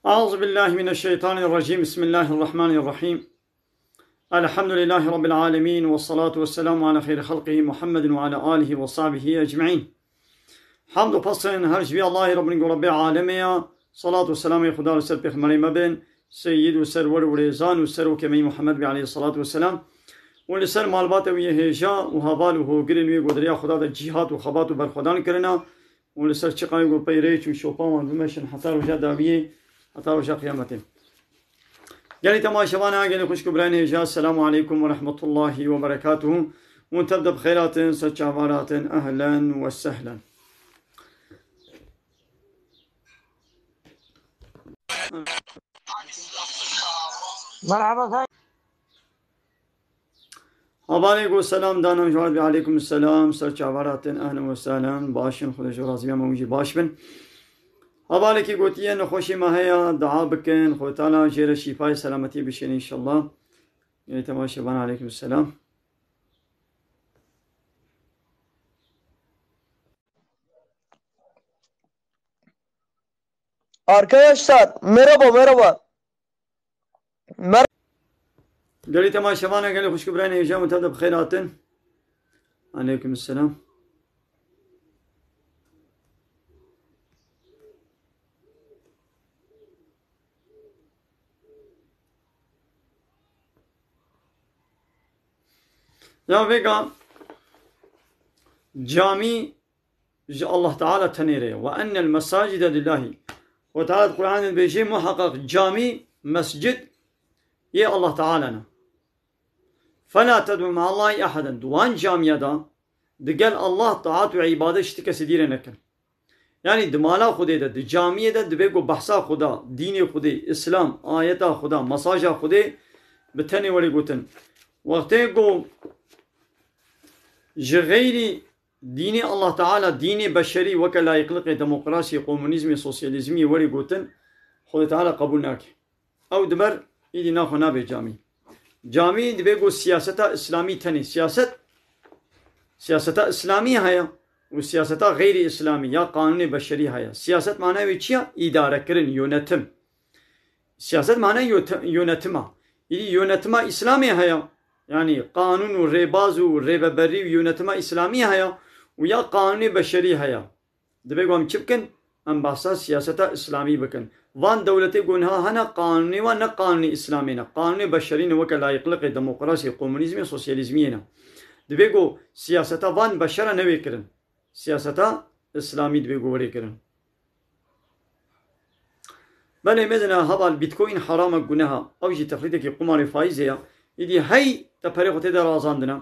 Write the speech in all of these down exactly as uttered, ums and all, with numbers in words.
أعوذ بالله من الشيطان الرجيم. بسم الله الرحمن الرحيم. الحمد لله رب العالمين، والصلاة والسلام على خير خلقه محمد وعلى آله وصحبه أجمعين. Hamd û pesên her ji vî Allahê Rabbin ku Rabbê alemê ya. Salat û selamê Xuda li ser pêxemberê me bin, seyyid û serwer û rêzan û serokê me yî Muhammed bê aleyhi salatu vesselam. Û li ser malbatê wî yê hêja û heval û hogirên wî ku di riya Xuda de cîhat û xebat û berxwedan kirina. Û li ser çiqayê ku pey rê çû şopa wan bimeşin heta roja dawiyê, heta roja qiyametê. Gelî temaşevana, gelî xwişk û birayên hêja, selamu aleykum ve rahmetullahi ve berekatuhu. Hûn tev de bi xêr hatin, ser çavar hatin, ehlen ve sehlen. Merhaba. Hevalê got, selam, danem ji we re, aleykum selam, ser çavar hatin, ehlen ve sehlen, baş in, Xwedê ji razî be, em jî baş bin. Hevalekî gotiye, nexweşî me heye, dua bikin, Xwedê Teala jê re şîfayê selametiyê bişêne înşallah. Gelî temaşevan, aleykum selam. Arkadaşlar, merhaba, merhaba. Mer- Gelî temaşevana, gelî xwişk û birayên hêja, hûn tev de bi xêr hatin. Aleykum selam. Ya vêga camî ji Allah Teala tenê re ye. Ve ennel mesacide lillahi. Xwedê Teala di Qur'anê dibêje, muheqeq camî, mescid yê Allah Teala ne. Fela ted'u me'allahi eheden. Di wan camiya de digel Allah taat û îbadet ji ti kesê dî re nekin. Yanî di mala Xwedê de, di camiyê de divê ku behsa Xweda, dînê Xwedê, Îslam, ayeta Xweda, mesaja Xwedê bi tenê were gotin. Wextê ku ji xeyrî dînê Allah Teala, dînê beşerî weke layîqliqê, demokrasiyê, komunîzmê, sosyalîzmî were gotin, Xwedê Teala qebûl nake. Ew diber îdî naxwe nabe camî. Camî divê ku siyaseta îslamî tenê. Siyaset, siyaseta îslamî heye û siyaseta xeyrî îslamî ya qanûnê beşerî heye. Siyaset manayê wê çi ya? Îdarekirin, yönetim. Siyaset manayê yöte-, yönetim a. Îdî yönetima îslamê heye. Yanî qanûn û rêbaz û rêveberî û yönetima îslamî heye û ya qanûnê beşerî heye. Divê ku em çi bikin? Em behsa siyaseta îslamî bikin. Van dewletê ku niha hene, qanûnê wan ne qanûnê îslamê ne. Qanûnê beşerî ne, weke layîqliqê, demokrasiyê, komunîzmê, sosyalîzmiyê ne. Divê ku siyaseta van beşera newê kirin. Siyaseta îslamî divê ku were kirin. Belê, mêzina heval, Bitcoin heram e, guneh e. Ew jî texlîdekî qumarê faîzê ye. Îdî hey te perê xwe tê de razandine.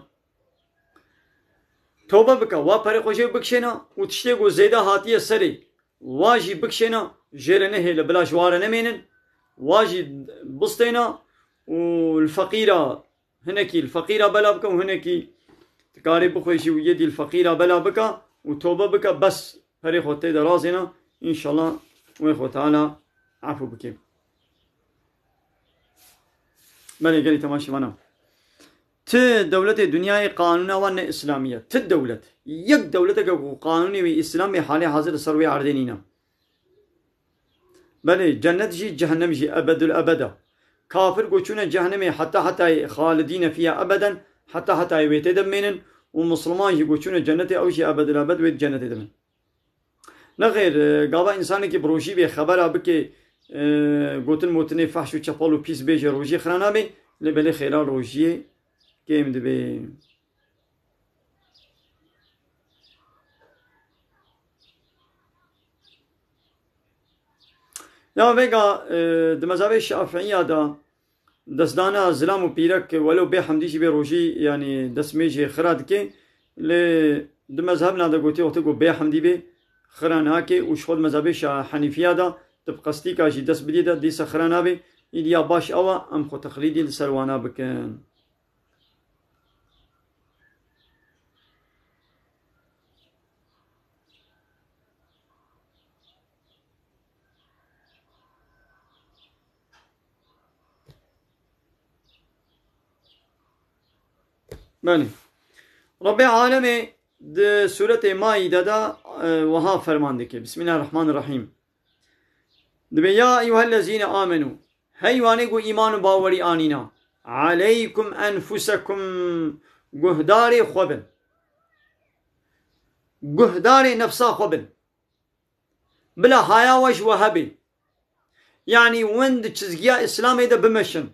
Tobe bike, wa perê xwe jê bikişêne û tiştê ku zêde hatiye serê, wa jî bikişêne, jê re nehêle, bila ji wa re nemênin, wa jî bistêne û li feqîra, hinekî li feqîra bela bike û hinekî dikarê bixwêjî û yê dî li feqîra bela bike û tobe bike, bes perê xwe tê de razêne, înşallah wê xwe Teala efû bike. Belê, gelî temaşevana. Ti dewletê dinyayê qanûna wan ne îslamî ye. Ti dewlet. Yek dewleteke ku qanûnê wî îslam bê, halê hazir li ser wê erdê nîne. Belê, cennet jî, cehennem jî ebedul ebed e. Kafir ku çûne cehennemê heta hetayê, xalidîne fiha ebeden, heta hetayê wê tê de bimênin û misilman jî ku çûne cennetê, ew jî ebedul ebed wê di cennetê de bin. Nexêr, e, gava însanekî bi rojî bê xebera bike, e, gotin motinê fehş û çepal û pîs bêje, rojî xira nabe, lê belê xêra rojiyê kêm dibe. Ya vêga, e, di mezhebê Şafiiya de destdana zilam û pîrek, welo bê hemdî jî bê rojî, yanî destmêjê xira dike. Lê di mezhebna de gotiye wextê ku bê hemdî bê, xira nake û ji xwe di mezhebê Şa-, Henîfiya de tu bi qestîka jî dest bidî de dîsa xira nabe. Îdiya baş ew e, em xwe texlîdî li ser wana bikin. Belê. Rabbê Alemê di Sûretê Maîde de, e, wiha ferman dike. Bismillahirrahmanirrahîm. Dibê ya eyyuhellezîne amenû. Hey wanê ku îman û bawerî anîna. Aleykum enfusekum. Guhdarê xwe bin. Guhdarê nefsa xwe bin. Bila haya we ji we hebe. Yanî win di çizgiya Îslamê de bimeşin.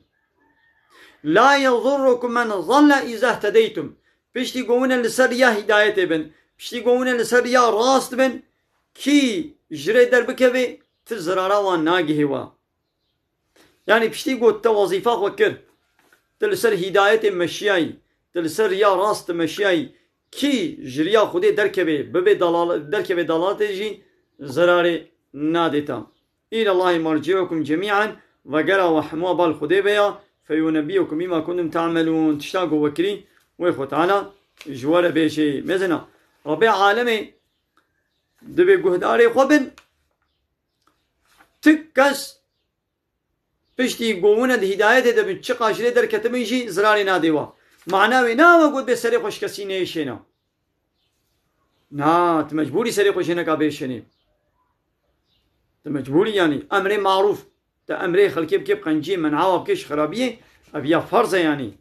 La yedurrukum men zalle îza htedeytum. Piştî ku wine li ser riya hîdayetê bin, piştî ku wine li ser riya rast bin, kî ji rê derbikeve, ti zirara wan nagihê we. Yanî piştî ku te wezîfa xwe kir, tu li ser hîdayetê meşiyayî, tu li ser riya rast meşiyayî, kî ji riya Xwedê derkeve, bibe dalal-, derkeve dalaletê jî zirarê nadê te. Îlallahî merciukum cemî'en, vegera we hemû bal Xwedê be ya, feyunebbiukum bîma kuntum te'melûn. Tişta ku we kirî, wê Xwe Teala ji we re bêjê. Mezina, Rebê alemê dibê guhdarê xwe bin, ti kes piştî ku wine di hîdayetê de bin, çiqa ji lê derketibin jî zirarê nadê we. Mana wê nawe got bê serê xwe ji kesî nêşêne. Na, tu mecbûrî serê xwe jê neka bêşênê. Tu mecbûrî yanî emrê marûf, tu emrê xelkê bikê bi qenciyê, men'a wa bikê ji xerabiyê, ev ya ferz e yanî.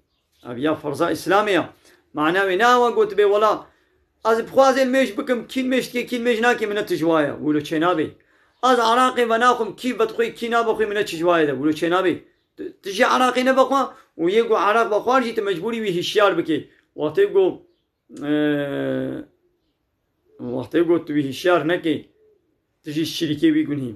Ev ya ferza Îslamê ya. Mana wê nawe got bê wela, ez bi xwe ez ê mêj bikim, kî mêj dike, kî mêj nake, min ne tijwa ye. Wilo çênabê. Ez araqê venaxwim, kî vedixwê, kî navexwê, min ne tijwa ye de. Wilo çênabê. Tu, tu jî araqê nevexwe û yê ku araq vexwar jî tu mecbûrî wî hişyar bikê. Wextê ku, e, wextê ku tu wî hişyar nekê, tu jî şirîkê wî gunî.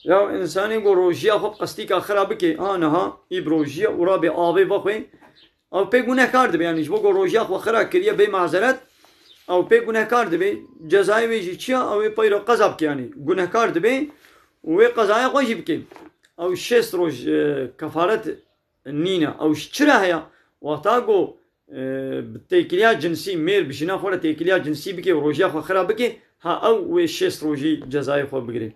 Ya însanê ku rojiya xwe bi qestîka xira bike, ha niha î bi rojiya û rabê avê vexwe, ew pê gunehkar dibe. Yanî ji bo ku rojiya xwe xira kiriye bê mazeret, ew pê gunehkar dibe. Cezayê wê jî çi ya? Ew ê peyra qeza bike, yanî gunehkar dibe û wê qezaya xwe jî bike. Ew şêst roj, e, kefaret nîne. Ew ji çi re heye? Wexta ku, e, bi têkiliya cinsî, mêr bi jina xwe re têkiliya cinsî bike û rojiya xwe xira bike, ha ew wê şêst rojî cezayê xwe bigire.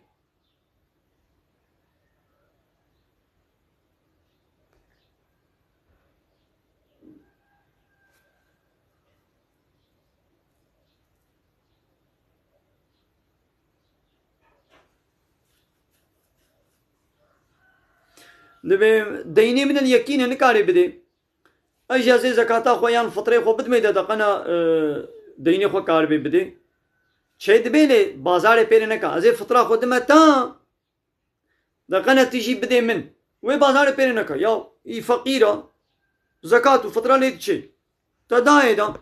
Divê deynê min el yekîne nikare bidê. Ez jî ez ê zekata xwe yan fitrê xwe bidimê de, de qena, e, deynê xwe karibê bidê. Çê dibê lê bazarê pê re neka. Ez ê fitra xwe dime ta, de qena tu jî bidê min. Wê bazarê pê re neka. Ya î feqîr a, zekat û fitra lê diçê. Te dayê da.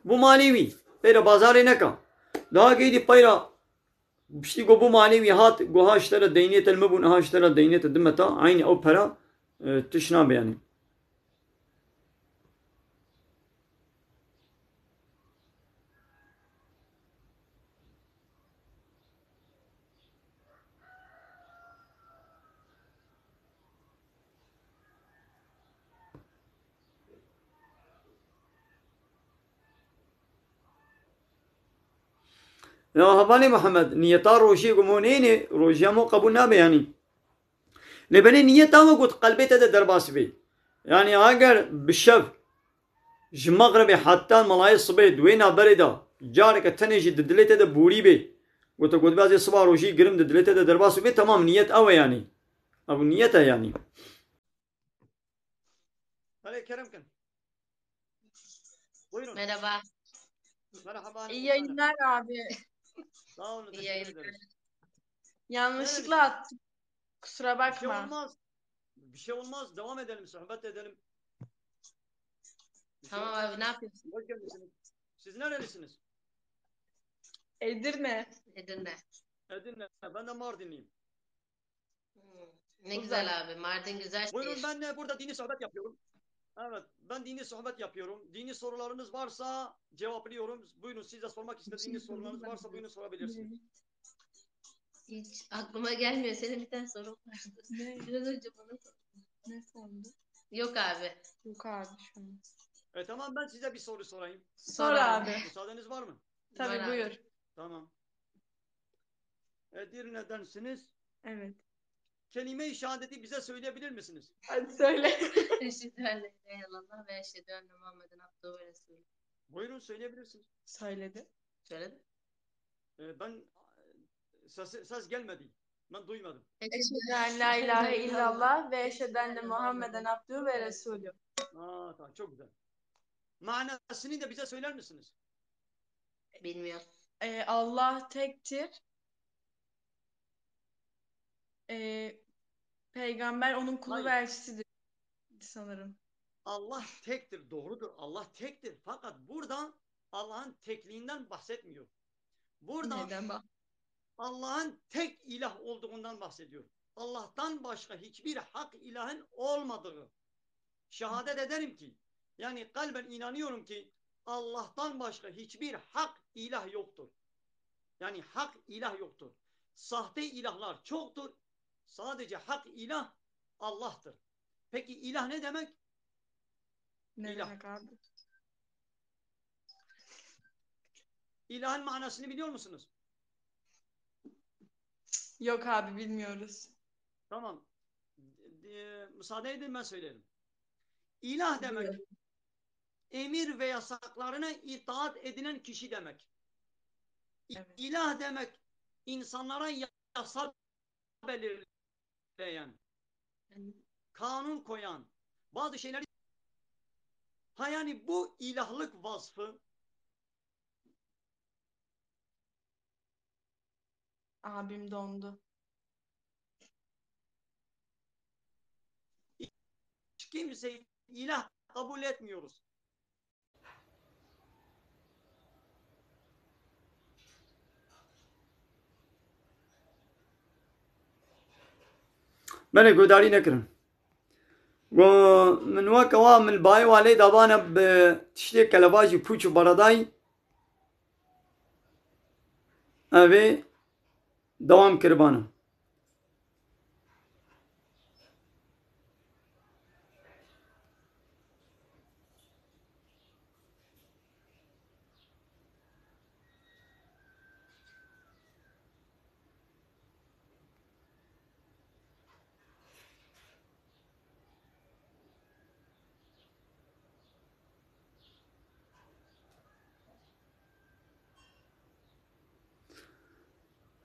Bû malê wî. Pê re bazarê neka. Daha gêdî peyra Piştî ku bû malê wî hat, got, ha ji te re deynê te li min bûn, ha ji te re deynê te dime ta, eynî ew pera, e, tişt nabe yanî. Ya hevalê Mihemed, niyeta rojiyê ku mo nêne, rojiya mo qebûl nabe yanî. Lê belê niyeta we ku di qelbê te de derbas bê. Yanî eger bi şev ji mexrebê heta melayê sibê di wê navberê de careke tenê jî di dilê te de borî bê, ku te got, "Ez ê siba rojî girim", di dilê te de derbas bê, temam, niyet ew e yanî. Ew niyet e yanî. Hadi kerem kin. Buyurun. Merhaba. Merhaba, İyi yayınlar abi. Sağ olun, İyi teşekkür yayınlar. Ederiz. Yanlışlıkla Nerelisin? Attım. Kusura bakma. Bir şey olmaz. Bir şey olmaz. Devam edelim, sohbet edelim. Bir şey Tamam olmaz. Abi, ne yapıyorsun? Hoş gelmişsiniz. Siz nerelisiniz? Edirne. Edirne. Edirne. Ben de Mardinliyim. Hmm, ne Çok güzel güzel abi. Mardin güzel şehir. Buyurun, ben de burada dini sohbet yapıyorum. Evet, ben dini sohbet yapıyorum. Dini sorularınız varsa cevaplıyorum. Buyurun, siz de sormak istediğiniz sorularınız varsa buyurun sorabilirsiniz. Hiç aklıma gelmiyor. Senin bir tane sorun vardı. Ne? Biraz önce bana sordun. Ne sordu? Yok abi. Yok abi şu an. E, tamam, ben size bir soru sorayım. Sor abi. Müsaadeniz var mı? Tabii, var abi. Buyur. Tamam. Edirne'densiniz. Evet. Kelime-i şehadeti bize söyleyebilir misiniz? Hadi söyle. Eşhedü en la ilahe illallah ve eşhedü enne Muhammeden abduhu ve resulü. Buyurun, söyleyebilirsiniz. Söyledi. Söyledi. Ee, ben, ses, ses gelmedi. Ben duymadım. Eşhedü en la ilahe illallah ve eşhedü enne Muhammeden abduhu ve resulü. Aa, tamam, çok güzel. Manasını da bize söyler misiniz? Bilmiyorum. Ee, Allah tektir. Ee, Peygamber onun kulu ve elçisidir sanırım. Allah tektir, doğrudur. Allah tektir. Fakat burada Allah'ın tekliğinden bahsetmiyor. Burada Allah'ın tek ilah olduğundan bahsediyor. Allah'tan başka hiçbir hak ilahın olmadığı. Şehadet ederim ki, yani kalben inanıyorum ki Allah'tan başka hiçbir hak ilah yoktur. Yani hak ilah yoktur. Sahte ilahlar çoktur. Sadece hak ilah Allah'tır. Peki ilah ne demek? Ne İlah. Demek abi? İlahın manasını biliyor musunuz? Yok abi, bilmiyoruz. Tamam. E, müsaade edin, ben söylerim. İlah demek, buyurun, emir ve yasaklarına itaat edilen kişi demek. İ- Evet. İlah demek insanlara ya- yasa belirleyen, kanun koyan, bazı şeyleri, ha, yani bu ilahlık vasfı. Abim dondu. Hiç kimseyi ilah kabul etmiyoruz. Belê, guhdarî nekirin. Go, min weke wa min li bayê wa lê dabane bi tiştê kelebajî pûç û beredayî. Ev ê dewam kiribane.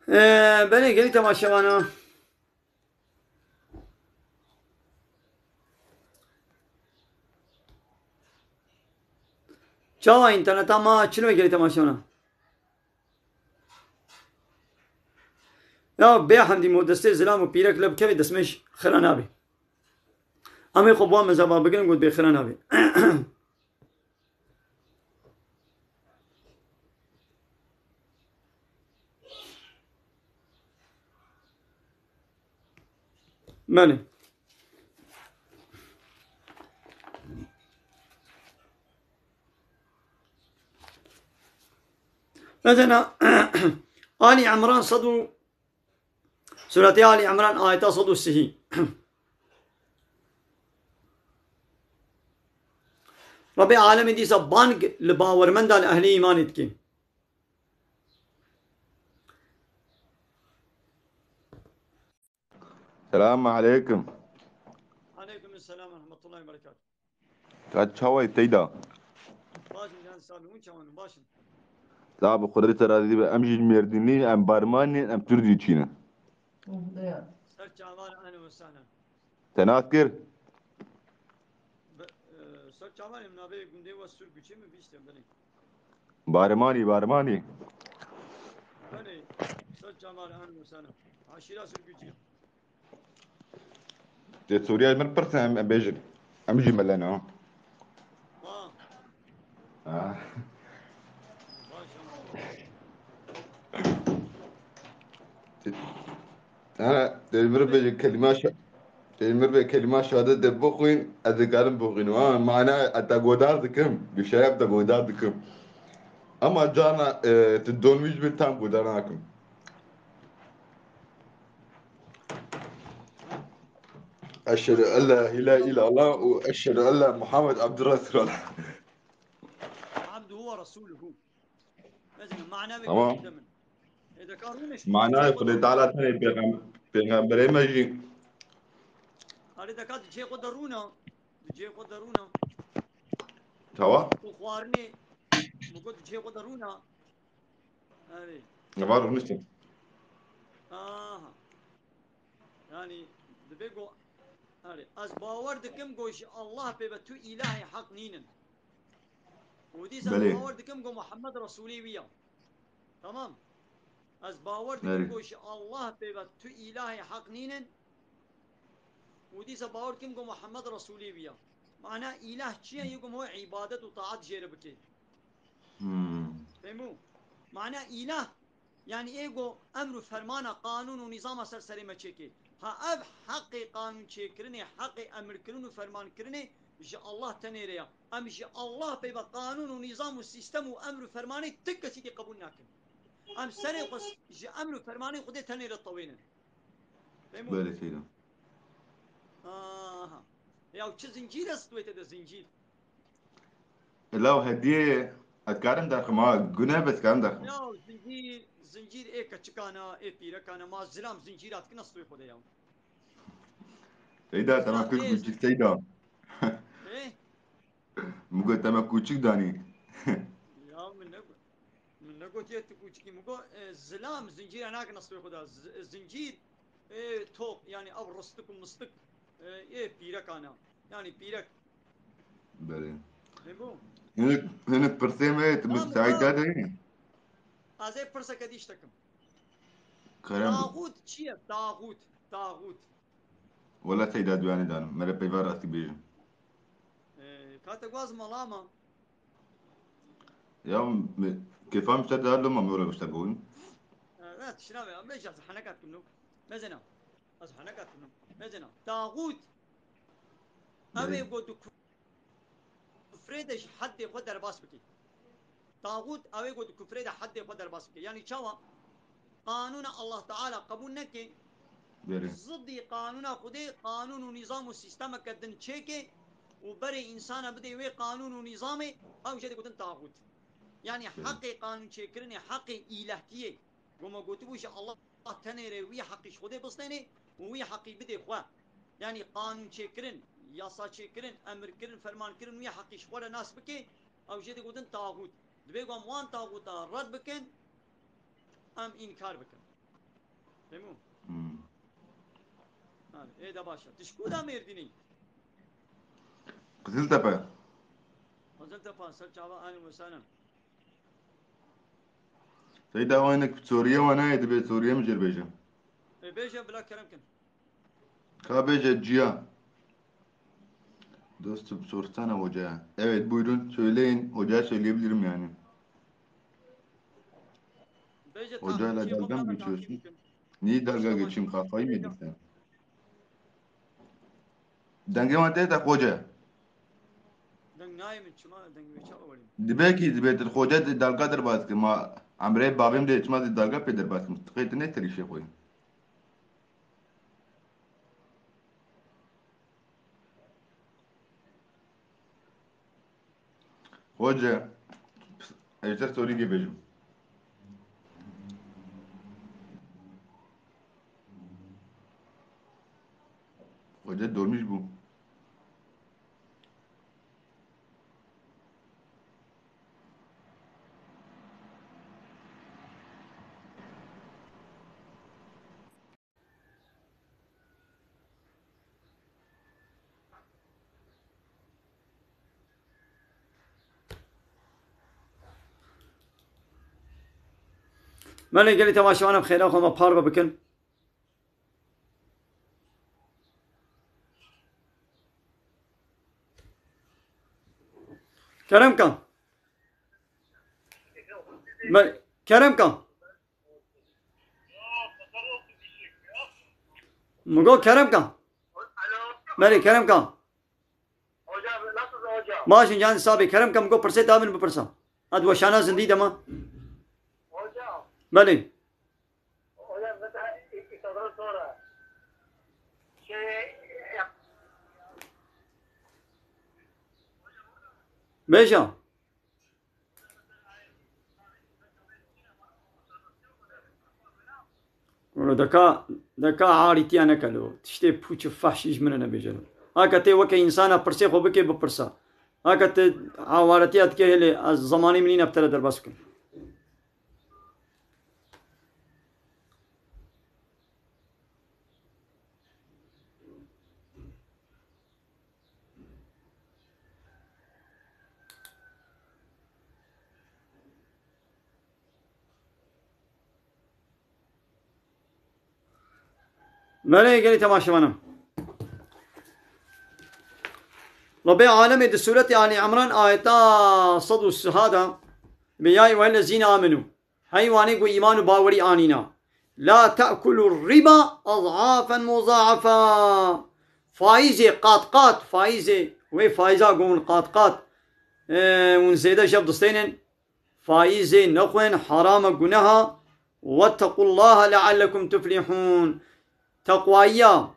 Ee, belê gelî temaşevana. Çawa înterneta ma çilo gelî temaşevana? Ya bê hemdî mo destê zilam û pîrek li bikevê destmêj xira nabê. Em ê xwe bi wan mezaba bigirin, got bê xira nabê. Belê. Mesela, Ali Imran sed û, Sureti Ali Imran ayeta sed û sihî. Rabbê alemê dîsa bang li bawermenda li ehlê îmanê dike. Selamun aleyküm. Aleyküm selam ve rahmetullahi ve berekatuhu. Ka çawa yî teyda? Baş in can, sağ olun, çawan, baş in. Sağ bi Xwedê te razî be, em jî Mêrdînî, em Barmanî, em Turdî çî ne. Ser çavan, ehlen ve sehlen. Te nas kir? Be-, e, ser çavan em navê gundê we Surguçê mi bîşte, belê. Barmanî, Barmanî. Belê, ser çavan, ehlen ve sehlen. Aşîra Surguçê. Tê Sûriye min pirsin, em, em bêjin. Em jî mele ne. Ha. Ha. Tê, ha, tê mir bêjin kelîma şe-, tê mir bê kelîma şehadet de bixwîn, ez dikarim bixwînim. Ha, mana ez te godar dikim. Bi şeref te godar dikim. Ama cana, e, tu donmîş bin tam godar nakim. Eşhedü en la ilahe illallah ve eşhedü en la Muhammed abdü resulullah. Abduhu ve resuluhu. Mesela mana ve Tamam. Kelimemin. E, de karune şu Manayê Xwedê Teala tenê pêxem-, pêxemberê me jî. Arê de ka di cihê xwe de rûna. Di cihê xwe de rûna. Tamam. Tu xwarinê. Bu go di cihê xwe de rûna. Arê. Ne var rûniştim. Aha. Yani, dibe go, yani, ez bawer dikim go ji Allah pê ve tu ilahê heq nînin. Û dîsa ez Belê. Bawer dikim go Muhammed Resulê wî ya. Tamam. Ez bawer dikim Belê. Go ji Allah pê ve tu ilahê heq nînin. Û dîsa bawer dikim go Muhammed Resulê wî ya. Mana ilah çi ye? Yê go me îbadet û taat jê re bike. Hmm. Fehmû? Mana ilah, yani ê go emr û fermana, qanûn û nîzama ser serê me çêkê. Ha ev heqê qanûn çêkirinê, heqê emirkirin û fermankirinê ji Allah tenê re ya. Em ji Allah peyva qanûn û nîzam û sîstem û emr û fermanê ti kesî tê qebûl nakin. Em serê xwe ji emr û fermanê Xwedê tenê re tewênin. Fehmû? Belê seyda. Aha. Ya çi zincîr e stûyê te de zincîr? Law hediyê ye, ez karim derxim ha, gune be ez karim derxim. Ya zincîr, zincîr ê keçikana, ê pîrekana, ma zilam zincîr atkina stûyê xwe de ya. Seyda, te me kir kûçik seyda. Ê? Min got te me kûçik danî. Ya min ne got. Min negotiye tu kûçikî. Min got, e, zilam zincîra nakine stûyê xwe de. Z-, zincîr, e, top, yani ev ristik û mistik, e, ê pîrekana. Yani pîrek. Belê. Fehmû? Hinek, hinek pirsê me, tu Ya min min seyda got, de yî? Ez ê pirseke dî ji te kim. Kerem bû. Taxût çi ye? Taxût, taxût. Wela seyda duyanê danim. Mere peyva rastî bêjim. E, ka te guaz mala ma. Ya, me, kêfa min ser dihar loma me were bişte bûn. E, ne, tişt nabe, em bêje ez heneka dikim no. Mezena. Ez heneka dikim no. Mezena. Taxût. Belê. Ev ê go di kufrê de ji heddê xwe derbas bike. Taxût ew ê ku di kufrê de heddê xwe derbas bike. Yanî çawa? Qanûna Allah Teala qebûl neke, Belê. Zidî qanûna Xwedê, qanûn û nîzam û sîstemeke din çêke û berê însana bidê wê qanûn û nîzamê, ew jê digotin taxût. Yanî Belê. Heqê qanûn çêkirinê, heqê îlehtiyê. Ku me gotibû ji Allah tenê re wî heqî ji Xwedê bistênê û wî heqî bidê xwe. Yanî qanûn çêkirin, yasa çêkirin, emir kirin, ferman kirin wî heqî ji xwe re nas bike, ew jê digotin taxût. Divê ku em wan taxûta red bikin, em înkar bikin. Fehmû? Hmm. Yanî, ê de baş e. Tu ji ku de Mêrdînî? Qiziltepe. Qiziltepe, ser çava, ehlen we sehlen. Seyda, ew hinek Suriye we nayê, divê Suriye min jê re bêje. E, bêje, bila kerem kin. Ka bêje ciya. Dostum, sorsana hocaya. Evet, buyurun, söyleyin. Hocaya söyleyebilirim yani. Bêje, Hocayla taxût çi ye, dalga mı geçiyorsun? Niye dalga geçeyim? Kafayı mı yedin sen? Dengê wan tê te xoce. Deng nayê min, çima dengê wê çawa werî? Dibê kî, dibê tu xoce dê dalga derbas kir. Ma emrê bavê min dê çima dê dalga pê derbas kim? Tiqê tu ne terîşê xwe. Hoca, ez te sorî bêjim. Hoca dolmuş bû. Belê gelî temaşevan em xêra xwe me parve bikin. Kerem kan. Me, kerem kan. Mugo kerem kan. Belê kerem kan. Hocam, nasılsın hocam? Maaşın canı sabi kerem kan, mugo pirse tabin bu pirsa. Ad weşana zindî dema. Hocam. Belê. Hocam, mesela iftardan sonra şey yap- Bêje. Wilo deka, deka arîtiya neke lo. Tiştê pûç û fehşî ji min re nebêje lo. Heke tê weke însana pirsê xwe bike, bipirsa. Heke tê awaretiya dike hêlê, ez zemanî min nîne bi te re derbas bikim. Belê gelî temaşevanan. Rebbê alemê di Sûretê Alî Imran ayeta sed û sih de, bi ya eyyuhellezîne amenû. Hey wanê ku îman û bawerî anîna. La te'kulur riba ad'afen muza'afa. Faîzê qat qat, faîzê wê faîza ku hûn qat qat, e, hûn zêde jev distênin. Faîzê nexwin, haram e, guneha. Vettequllaha leallekum tuflihûn. Teqwayiya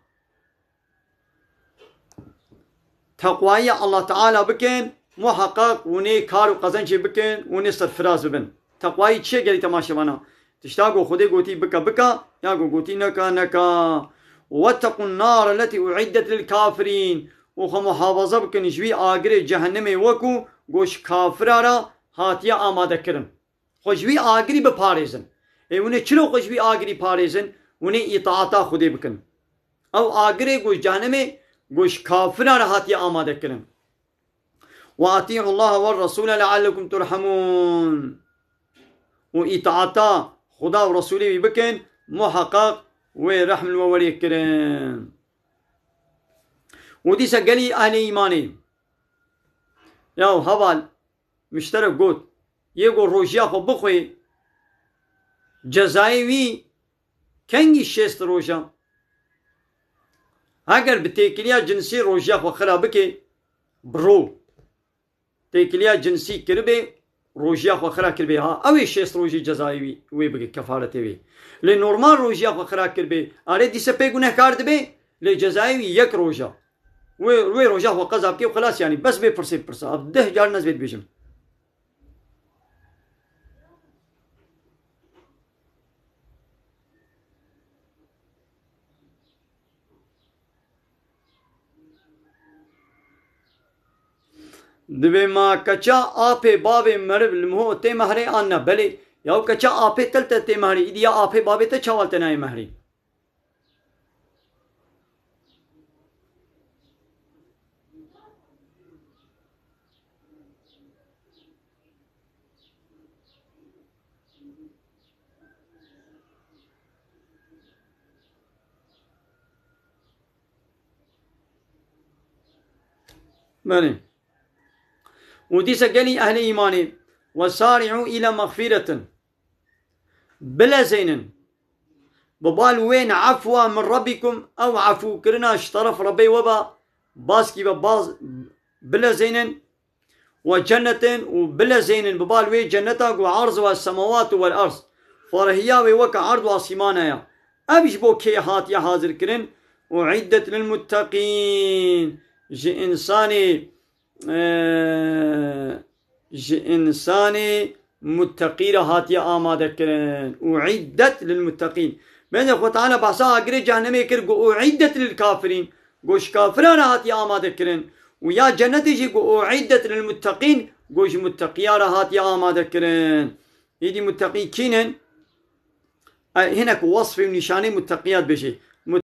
Teqwayî Allah Teala bikin, muheqeq hûn ê kar û qezencê bikin, hûn ê serfiraz bibin. Teqwayî çi ye gelî temaşevana? Tişta ku Xwedê gotî bike, bike, ya ku gotî neke, neke. Wettequn nar elletî uiddet lil kafirîn. Û xwe muhafaza bikin ji wî agirê cehennemê weku ku ji kafira re hatiye amade kirin. Xwe ji wî agirî biparêzin. Ê hûn ê çilo xwe ji wî agirî parêzin? Hûn ê îtaata Xwedê bikin. Ew agirê ku ji cehennemê, ku ji kafiran re hatiye amade kirin. Ve atî'u Allahe ve Resûle leallekum turhemûn. Û îtaata Xuda û Resûlê wî bikin, muheqeq wê rehm li we werê kirin. Û dîsa gelî ehlê îmanê. Yaw heval, Mişterek got, yê ku rojiya xwe bixwê, cezayê wî kengî şêst roja. Heger bi têkiliya cinsî rojiya xwe xira bike, bi ro têkiliya cinsî kiribê, rojiya xwe xira kiribê, ha, ew ê şêst rojî cezayê wî, wê bike, kefaretê wê. Lê normal rojiya xwe xira kiribê, erê dîse pê gunehkar dibe, lê cezayê wî yek roja. Wê, wê roja xwe qeza bike û xilas, yanî bes vê pirsê bipirse. Ev deh carin ez vê dibêjim. Divê ma keça apê bavê meriv li miho tê mehrê an ne? Belê. Yaw keça apê tel te tê mehrê. Îdî ya apê bavê te çawa te nayê mehrê? Belê. Û dîsa gelî ehlê îmanê, "Ve sari'u ila mexfîretin." Bilezênin. Bi bal wên efwa min Rabbikum, ew efûkirina ji teref Rebbê we ba, baskî ve baz bilezênin. Ve cennetin û bilezênin bi bal wê cenneta ku erzuha semawatu vel erz. Farihiya wê weke erd û asîmana ya. Ev ji bo kê hatiye hazirkirin? Uiddet lil mutteqîn. Ji însanê, e, ji însanê mutteqî re hatiye amade kirin. Uiddet lil mutteqîn. Bence Xwe Teala behsa agirê cehennemê kir, got, "Uiddet lil kafirîn." Got, "Ji kafiran re hatiye amade kirin." Û ya cennetê jî got, "Uiddet lil mutteqîn." Got, "Ji mutteqiya re hatiye amade kirin." Îdî mutteqî kî ne? E, hinek wesfê û nîşanê mutteqiya dibêje.